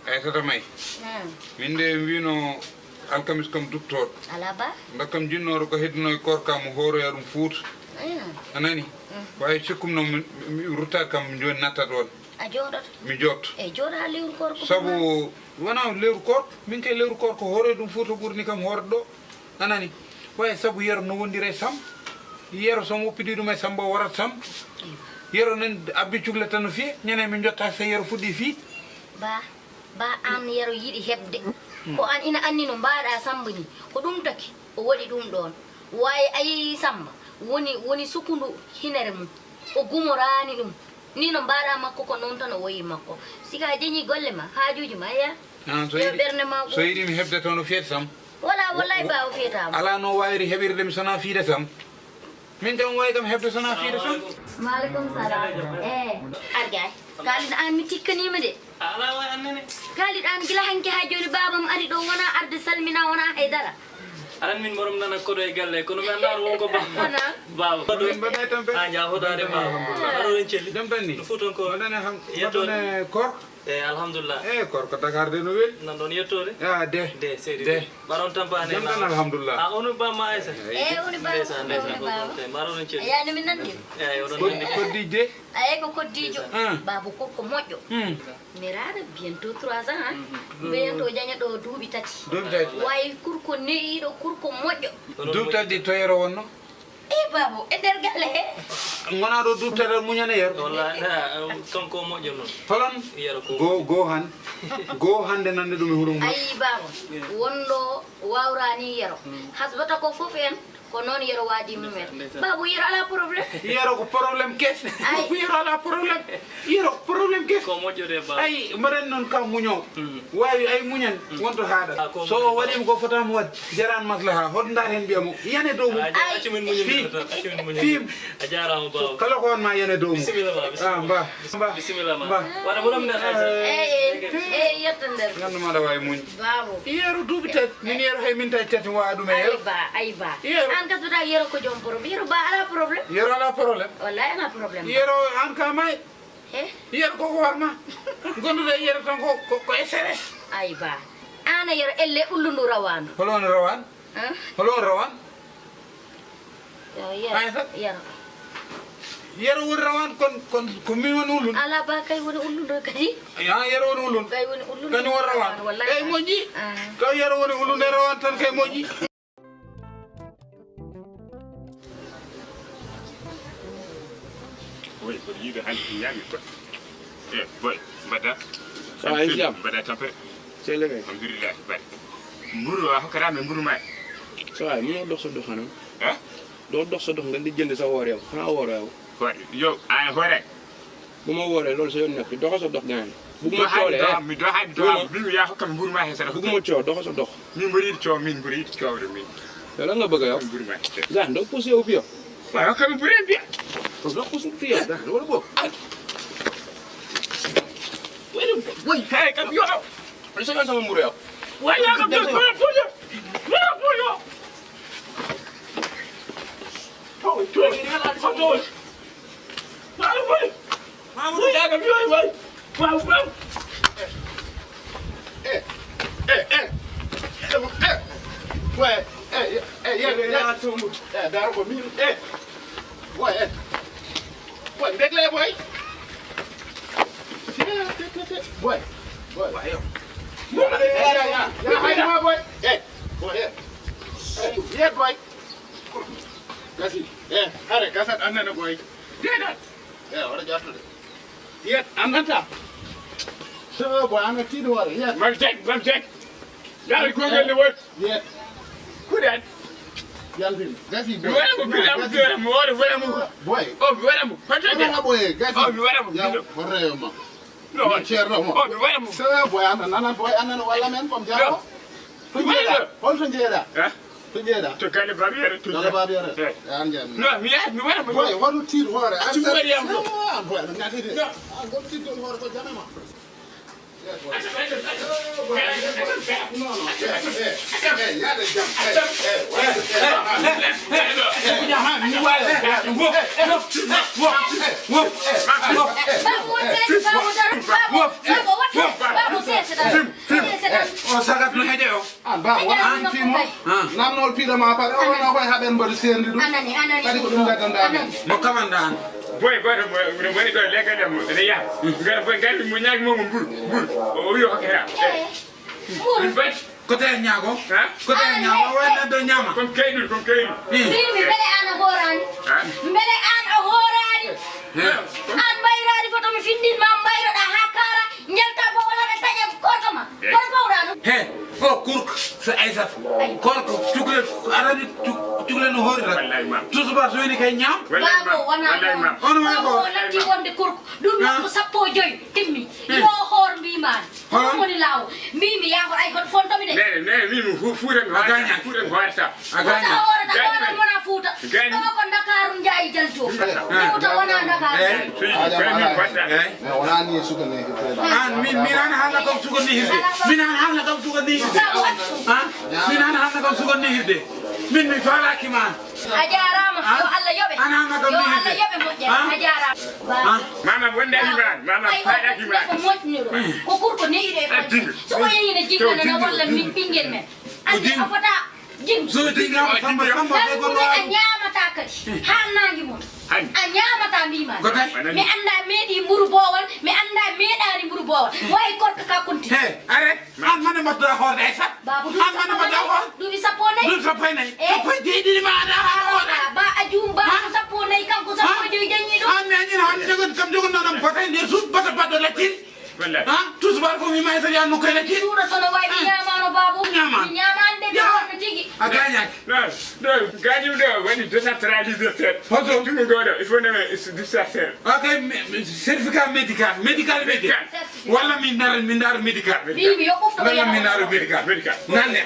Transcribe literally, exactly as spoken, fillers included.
Aysata May. Hmm. Min de mi wino alkamis kam duttooɗo. Alaa ba? Ndax kam jinnooɗo ko heddino e koor kam mo hooroya ɗum Fuuta. Hmm. A nani? Hmm. Waawi sikkum noon mi, mi, mi ruttaade kam jooni nattat on. A jooɗoto? Mi jooɗoto. Eyi, jooɗo haa lewru koor ko. Sabu wonaa lewru koor, min kay lewru koor ko hooroya ɗum Fuuta ɓurni kam hoorde ɗo. A nani? Waawi sabu Yero no wondira e Samba. Yero so mi woppidii ɗum e Samba o warat Samba. Yero nan abbi cugle tan no fiya, ñande min njotta so Yero fuɗɗi fii. Ba, ba aan Yero yiɗi heɓde. Hmm. Ko aan ina anndi no mbaɗa Samba ni. Ko ɗum taki o waɗi ɗum ɗoon. Waawi ayi Samba woni, woni sukundu hinere mum. O gumoraani ɗum. Ni no mbaɗa makko ko noon tan o woyi makko. Sika a jeñi golle ma, haajuuji ma, ya. Ah, so Yo yiɗi, ɓernde ma so yiɗi mi heɓde toon o feet Samba. Wala, wallahi ba o feetaama. Alaa no waawiri heɓirde mi so wonaa fiide Samba. Min kam waawi kam heɓde so wonaa fiide Samba. Maaleykum salaam. Eh, Argaay. Kaalid aan mi tikkaniima de. Alaa waay annene. Kaalid aan gila hanki haa jooni baabam ari ɗo wonaa arde salmina wonaa hay dara. Aɗa anndi min mboɗo nana koɗo e galle kono mi anndaa won ko ba. Wonaa. Baaba. Min mbaɗa e tampere. A jaafotaade baaba. Mbaɗa ɗon celli. Jam tan ni. No fuuton ko. Mbaɗane ham. Yettoon. Mbaɗane koor. Eyi, alhamdulillah. Eyi, koor ko Dakar de no weli. Nan ɗon yettoore. Ah, de. De, seydi de. Mbaɗon tampaani. Jam tan, alhamdulillah. A, on ba ma Aysata. Eyi, on ba. Ndeysaan, ndeysaan. Mbaɗon celli. Eyi, oɗon nandi. Eyi, oɗon nandi. Koddi de. Eyi, ko koddiijo. Ah. Baaba ko, ko moƴƴo. Hmm. Mi raara bientôt trois ans, hein? Bientôt jaña ɗo duuɓi tati. Duuɓi tati. Wayi kurko ne'iiɗo, kurko moƴƴo. Duuɓi tati to Yero wonno? Eh, baabo, e nder galle he? Ngonaa ɗo duuɓi tati muñana Yero? Wallaahi, na, um, kanko moƴƴo noon. Holon? Yero ko. Go, go han. Go hannde nande ɗum e huro mum. Ayi, baabo, wonɗo waawraani Yero. Hmm. Hasbata ko fof en. Ko noon Yero waadi mum en. Ndeysaan, ndeysaan. Baabo, Yero alaa problème. Yero ko problème kes. Ay. Yero alaa problème. Yero ko problème kes. Ko moƴƴo de, baabo. Ay, mbaɗen noon ka muñoowo. Mm. Waawi ay muñan, mm, wonto haaɗa. Ah, ko so o waɗiima ko fotaama waɗ, jaraan maslaha. Hoto ndaar heen mbiya mo, yane dow mum. Ah, accu min muñondir tan, accu min muñondir. Fiim. A jaaraama, baabo. Kala ko on ma yane dow mum. Bisimilla ma, bisimilla. Ah, mba. Mba. Bisimilla ma. Mba. Wala borom nder. Eh, eh, eh, yetto nder. Nganndu ma aɗa waawi muñ. Baabo. Yero duuɓi tati. Min Yero hay min tawi tati mi wawa ɗum e Yero. Ay ba, ay ba. Yero. Aan kasbata Yero ko joom problème. Yero ba alaa problème. Yero alaa problème. Wallahi alaa problème. Yero aan ka may. He? Yero ko ko war ma. Gondude e Yero tan ko, ko, ko S R S. Ay ba. Aan e Yero elle ullundu rawaandu. Holo on rawaan? Hein? Holo on rawaan? Yo, Yero, Aysata? Yero. Yero woni rawaan, kon, kon ko min woni ullun. Alaa ba kay woni ullun ɗo kadi. Ya, Yero woni ullun. Kay woni ullun. Kani woni rawaan. Wallahi. Kay moƴƴi. Ah. Kay Yero woni ullun e rawaan tan kay moƴƴi. Boy, ko yiide hannde mi ñaami ko. Eh, boy, mbaɗa. Ça va, en jam? Mbaɗa tampere. Sell kay. Alhamdulillah, bari. Mburu a hokkata mi mburu ma. Ça va, mënoo dox sa dox xanaa? Eh? Doo dox sa dox nga di jënd sa woor yow. Xanaa woor yow. Hoore, yow, a hoore. Bu ma wooree loolu sa yoon nekk, doxal sa dox gaan. Bugguma coow de, eh. Mi doxaani dox, mi yaa hokkam mburu ma he sa dox. Bugguma coow, doxal sa dox. Min mburu yiɗi coow, min mburu yiɗi coow de min. Yow lan nga bëgg yow? Mburu ma he. Gaan, doo pousse yow fi yow. Waaw, hokkam mburu en biya. Doo pousse fi yow, gaan, wala boobu. Ay. Wala boobu. Woy, hey, kam yow. Sa yoon sama mburu yow. Waaye yaa ko def ko pujo. Wala pujo. Boy, eh. Boy, mbégle, boy. Boy, boy. Ya, ya, ya, ya, hay ma, boy. Eh, boy, eh. Eh, yeah, boy. Gasi. Eh, hare, gasat annana, boy. Deeɗal. Eh, wara jattude. Yet, annata. So, boy, an a tiiɗi hoore, yet. Mam jeg, mam jeg. Yalla ko ngel ne woy. Yet. Kuɗen. Yaltin. Gasi, boy. Mi waɗa mo, mi waɗa mo, mi waɗa mo. Boy. Oh, mi waɗa mo. Hoto de. Boy, gasi. Oh, mi waɗa mo. Yaw, hoto yo ma. No, mi ceerno mo. Oh, mi waɗa mo. So, boy, an a nana, boy, an a nana walla men, comme jaaɓo. To njeeɗa? Holto njeeɗa? Eh? To njeeɗa? To galle Baaba Yero, to galle Baaba Yero. Eh. An jam. No, mi yahat, mi waɗa mo. Boy, hoto tiiɗ hoore. Accu mi waɗi yam ɗo. Ah, boy, aɗa ngati de. No. Ah, gom tiiɗgol hoore ko jame ma. Eh, boy. Accu, accu, accu. No, no. Eh, eh, eh, yaade jam. Eh, eh, waɗa. Eh, eh, eh. Babu, won seeɗa, babu, daro, babu, babu, won seeɗa, babu, seeɗa. Ba, wona an fii mo. Namnol piiɗo ma paɗe, o wona koye haɓen mboɗo seerndi ɗum. Anani, anani. Kadi ko ɗum gaddanɗaa men. Mo kamanɗaa an. Boy gooto mo, mo, mo woni ɗo leggal am, ene yaha. Ngara boy, ngari mo ñaagi mo mo mburu, mburu. O, o wi o hokke ha. Eh. Mburu. Min baɗi. Ko tawi ñaago? Ha? Ko tawi ñaago? Wa neɗɗo ñaama. Kon kayɗuɗo, kon kayɗuɗo. Eh. Mbimi mbele an a hooraani? Ha? Mbele an a hooraani? Eh. An mbayraani foto mi findin ma mbayroɗaa haa kaara, njalta bo wala ɗe taƴa korka ma. Eh. Kono pawɗaa ɗum. He, o kurko, so Aysata. Ay. Korko, cukalel, arani cu-, cukalel no hoori tan. Wallahi, mam. Tusuba so woni kay ñaam. Wallahi, mam. Baabo, wonaa wallahi, ɗum. Mam. On wayi ko. Baabo o natti wonde kurko. Ɗum nokku sappo e joy timmi. Hmm. Yo hoor mbiimaani. Hono? Ɗum woni laawol. Mbiimi yaa ko ay hoto fonto mi de. Nene, nene, min mi fu-, fuutan ko a gañaaki. Fuutan ko hoore sappo. A gañaaki. Fuuta hoore sappo, ɗon wona Fuuta. Gañi. Ɗo ko Ndakaaru Njaayi Jalto. Ah. Fuuta wona Ndakaaru. Eh. So yiɗi, koye min batta. Eh. Mais wona ni suka ni hirde. An, min, min an haalna kam suka ni hirde. Min an haalna kam suka ni hirde. Ha? Min an haalna kam suka ni hirde. Min mi faalaaki ma an. A jaaraama. Ha? Yo Allah yoɓe. An haalna kam ni hirde. Yo Allah yoɓe moƴƴere. Ha? A jaaraama. Ha? Mama wonde iman, mama faalaaki ma an. Ay, ko moƴƴuno ɗo. Ko kurko nehiɗo e ko. So o yehi ne jingana na walla mi ɓingel men. Andi a fota. Jim. So jingama Samba, Samba, ɓe goɗɗo a ñaamata kadi. Haalnaange mon. A ñaamata mbima. Ko tawi? Mi annda meeɗi mburu boowal, mi annda meeɗaani mburu boowal. Wayi korka ka konti. He, are, an mane mbaɗɗa hoorde ay sat. Babu, an mane mbaɗɗa hoorde. Duuɓi sappo e nayi. Duuɓi sappo e nayi. Eh. Sappo e jeeɗiɗi ma aɗa hoorde. Ba a juum, ba ko sappo e nayi, kanko sappo e joyi dañi ɗum. An mi añin hannde jogon, kam jogon noon am batay nder suuf, bata baɗɗo lacciri. Wallahi. Ha? Tusbar ko mi may sariya no kay laki. Suura sono wawi ñaamaano babu. Ñaamaano. Mi ñaamaande de. Ya. Wonno tigi. A gañaaki. Non, non, gañum ɗo waɗi décentralisé seeɗa. Hoto? Jungo goɗo, il faut neme distanciel. Ok, me, me, certificat médical, médical, médical. Médical. Walla min ndara, min ndara médical. Médical. Walla min ndara médical. Médical. Nande.